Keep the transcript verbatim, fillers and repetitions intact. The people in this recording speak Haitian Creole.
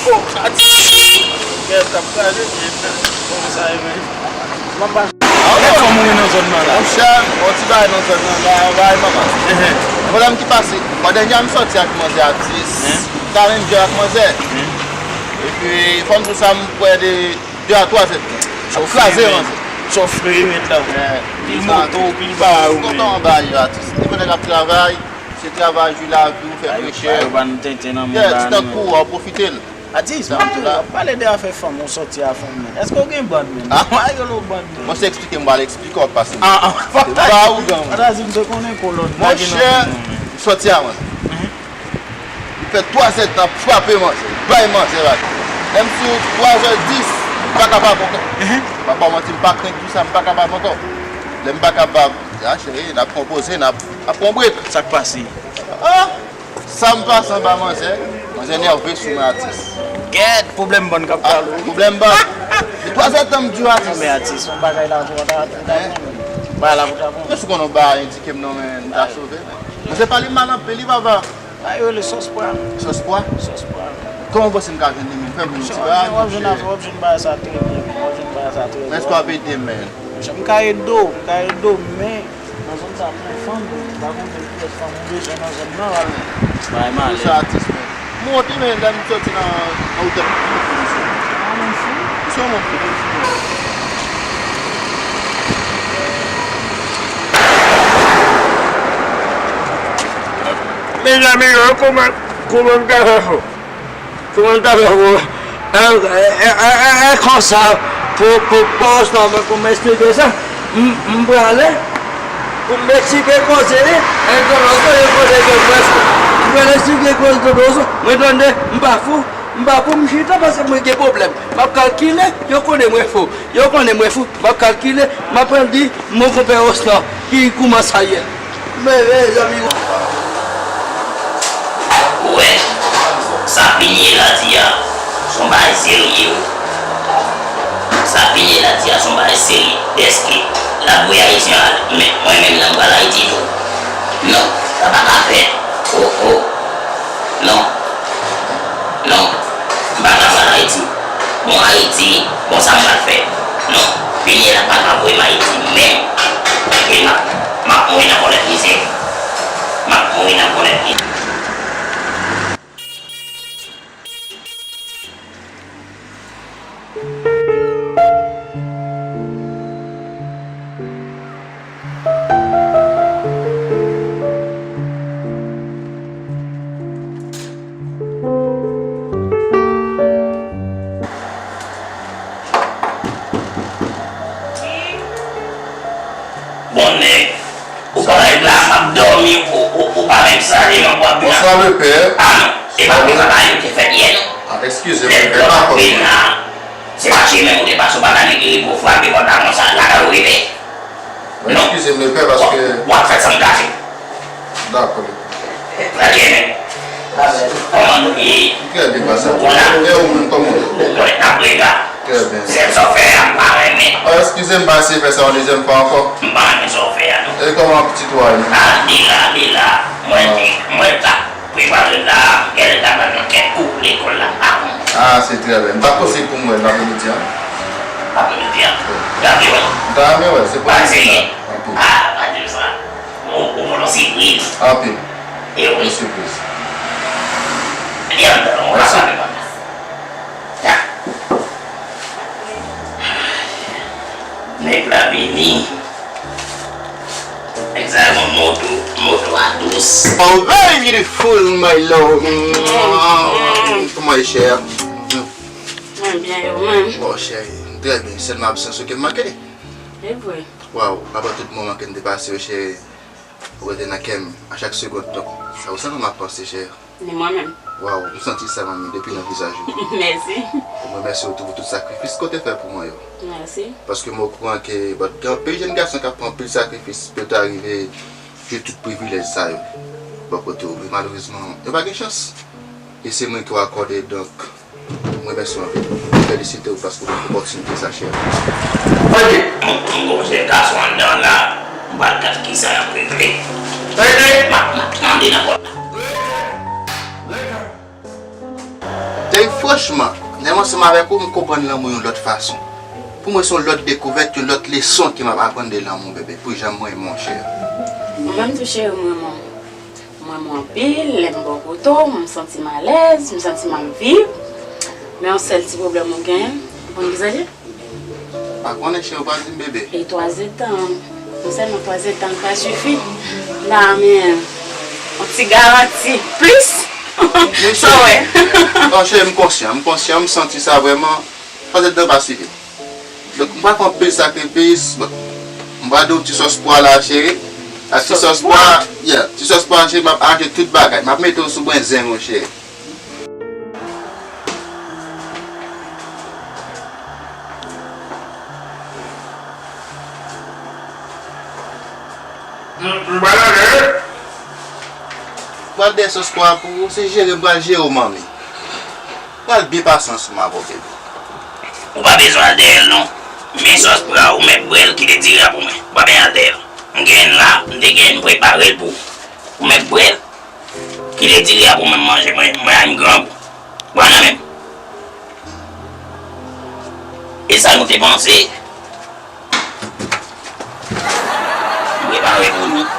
Bon, atis. Gèt ap kraze pye m nan. Bon, sa e vre. Kèk fanm ou gen nan zòn nan la? Monchè, yon ti bagay nan zòn nan la, yon bagay manman. Enhen. Pwoblèm ki pase, pandan dènye a m sòti ak manzè atis, m ta menm jan ak manzè. Epi, fò m di w sa, m prè de de a twa zèdtan. Ap kraze manzè. Chofè, medam. Pil moto, pil bagay ou menm. Kontan anba yo, atis. Depi nèg ap travay, se travay, jwi lavi, ou fè frechè. Yo ba nou tenten nan men la. Ti tan kou, w ap pwofite l. Atis, m ap pale de afè fanm, ou sòti a fanm nan. Èske w gen bann menm? Ah. Mwen yo lo bann menm. Mwen se eksplike m, m pral eksplike w ap pase. Ah, ah. Se pa ougan. Ata di m te konnen kolòn. Monchè, m sòti a manzè. Li fè twa zèdtan ap frape manzè, bay manzè la. Menm si w twa zè dis, m pa ka pa kontan. M pa ba w manti, m pa krenk di w sa, m pa ka pa kontan. Lè m pa ka pa, a cheri, n ap konpoze, n ap, ap pran brek. Sa k pase? Ah! Sa m pase anba manzè, manzè nève sou mwen atis. Gèt, pwoblèm bann k ap pale w. Pwoblèm bann. Se twa zèdtan m di w atis. Men atis, yon bagay la pou ta, pou ta pran. Bagay la pou ta pran. Men si w konnen yon bagay endike m non, men m ta sove, men. Manzè pale m mal anpil, wi papa. Sa yo rele sòs pwa. Sòs pwa? Sòs pwa. Kòman w panse m ka jwenn li menm? Fè m yon ti bagay, monchè. W ap jwenn afè, w ap jwenn bagay sa trè byen, w ap jwenn bagay sa trè byen. Men èske w ap ede m, men? Monchè, m ka ede w, m ka ede w, men nan zòn sa, m gen fanm, m pa konnen kiyès fanm ou bezwen nan zòn nan, al. Bay malè. Sa atis, men. M wont wi, men lè m sòti nan, nan otèl, m fou, m fou. Ah, moun fou? M se yon moun fou. Mezanmi yo, kòman, kòman m ta fè fò? Kòman m ta fè fò? E, e, e, e, e konsa, pou, pou, pou, non, men pou m eksplike sa, m, m prale, pou m eksplike koze, e, e, koze, koze, koze, koze, m prale eksplike koze, koze, mwen tande, m pa fou, m pa fou, m chita paske mwen gen pwoblèm. M ap kalkile, yo konnen mwen fou. Yo konnen mwen fou, m ap kalkile, m ap pran di, mon konpè Osnan, ki kouman sa ye. Men, mezanmi. Ou wè, sa Pinye la di a, se yon bagay serye, wi. Sa Pinye la di a, se yon bagay serye. Dèske l ap voye Ayisyen ale, men mwen menm, la, m pral Ayiti tou. Non, sa pa ka fèt. Oh, oh. Non. Non. M pa ka pral Ayiti. Bon, Ayiti, bon, sa m pral fè? Non. Pinye la pa ka voye m Ayiti menm. E m ap, m ap mouri nan kòlèt mizè. M ap mouri nan kòlèt mizè. Bon nèg, ou parèt la, m ap dòmi, ou, ou, ou pa menm salye m, w ap vin. Bonswa, lepè. Ah non, e pa konsa bagay yo te fèt yè, non. Ah, eskize m, lepè, pa konn mwen. Se pa chemen ou te pase, ou pa ka nèg rive ou frape pòt la konsa, lakay ou rive. Non. Eskize m, lepè, paske w ap fè san m gache. Dakò, lepè. Trè byen, men. Kòman nou ye? Trè byen, pastè. Ou la? E ou menm, kòman w ye? Ou konnen n ap rega. Trè byen. Sèl sa w fè a, m pa renmen. Ah, eskize m, m pa eseye fè sa yon dezyèm fwa ankò. M pa renmen sa w fè a, non. E kòman pitit ou a ye? Ah, li la, li la. Mwen te, mwen t ap prepare l la, genlè l ta pral nan kèk kou lekòl la, m pa konnen. Ah, se trè byen. M t ap panse pou m wè l apremidi a. Apremidi a? Wi. Gade wè. M ta renmen wè l, se premye fwa. Anpil. Ah, pa di m sa. Ou, ou voye yon sipriz. Anpil. E wi. Yon sipriz. Li anndan, ou pa savi konn. Ya. Nèg la vini. Nèg sa yon moto, moto a dous. Oh, very beautiful, my love. Kòman e, chè? Mwen byen, e ou menm? Bon, cheri, m trè byen. Sèlman absans ou ke m manke. E vre. Waw, avan tout moman ke m te pase yo, cheri, ou rete nan kè m a chak segond. Donk, sa ou sèlman m ap panse, cheri. Ni mwen menm. Waw, m santi sa, manmi, depi nan vizaj ou. Mèsi. E mwen mèsi ou tou pou tout sakrifis ke w te fè pou mwen yo. Mèsi. Paske m okouran ke, bon, gen anpil jèn gason k ap pran anpil sakrifis pou yo ta rive jwi tout privilèj sa yo bò kote w. Men malerezman, yo pa gen chans. E se mwen ke w akòde, donk, mwen mèsi w anpil. M felisite w paske w ban m opòtinite sa, cheri. Freddy! M, m gon jèn gason anndan la, m pral gad kisa y ap regle. Freddy! M ap, m ap tande nan pòt la. Rete! Rete! Cheri, franchman, lè m ansanm avèk ou, m konprann lanmou yon lòt fason. Pou mwen, se yon lòt dekouvèt, yon lòt leson ke m ap aprann de lanmou, bebe, pou jan m renmen w, cheri. Mwen menm tou, cheri, m renmen w. M renmen w anpil, lè m bò kote w, m santi m alèz, m santi m ap viv. Men yon sèl ti pwoblèm ou genyen, ou konn kisa l ye? Pa konnen, cheri, ou pa di m, bebe. E twazetan. Non sèlman twazetan pa sifi. La, men yon ti garanti plis. Sa w wè? Oh, cheri, m konsyan, m konsyan, m santi sa vrèman. Twazetan pa sifi. Donk, m pral fè anpil sakrifis. Bon, m pral di w ti sòs pwa la, cheri. Ak ti sòs pwa, yeah, ti sòs pwa, cheri, m ap achte tout bagay. M ap mete w sou brenzen ou, cheri. M, m pral anlè. M pral dèyè sòs pwa pou ou, se jere m pral jere w, manmi. Pral byen pase ansanm avè w, bebe. Ou pa bezwen al dèyè l, non. Men sòs pwa ou mèt bwè l, kite diri a pou mwen. Ou pa bezwen al dèyè l. M genyen l la, m te genyen l prepare l pou ou. Ou mèt bwè l. Kite diri a pou mwen manje, mwen, mwen, m grangou. Pran nan men m. E sa nou te panse? M prepare pou nou.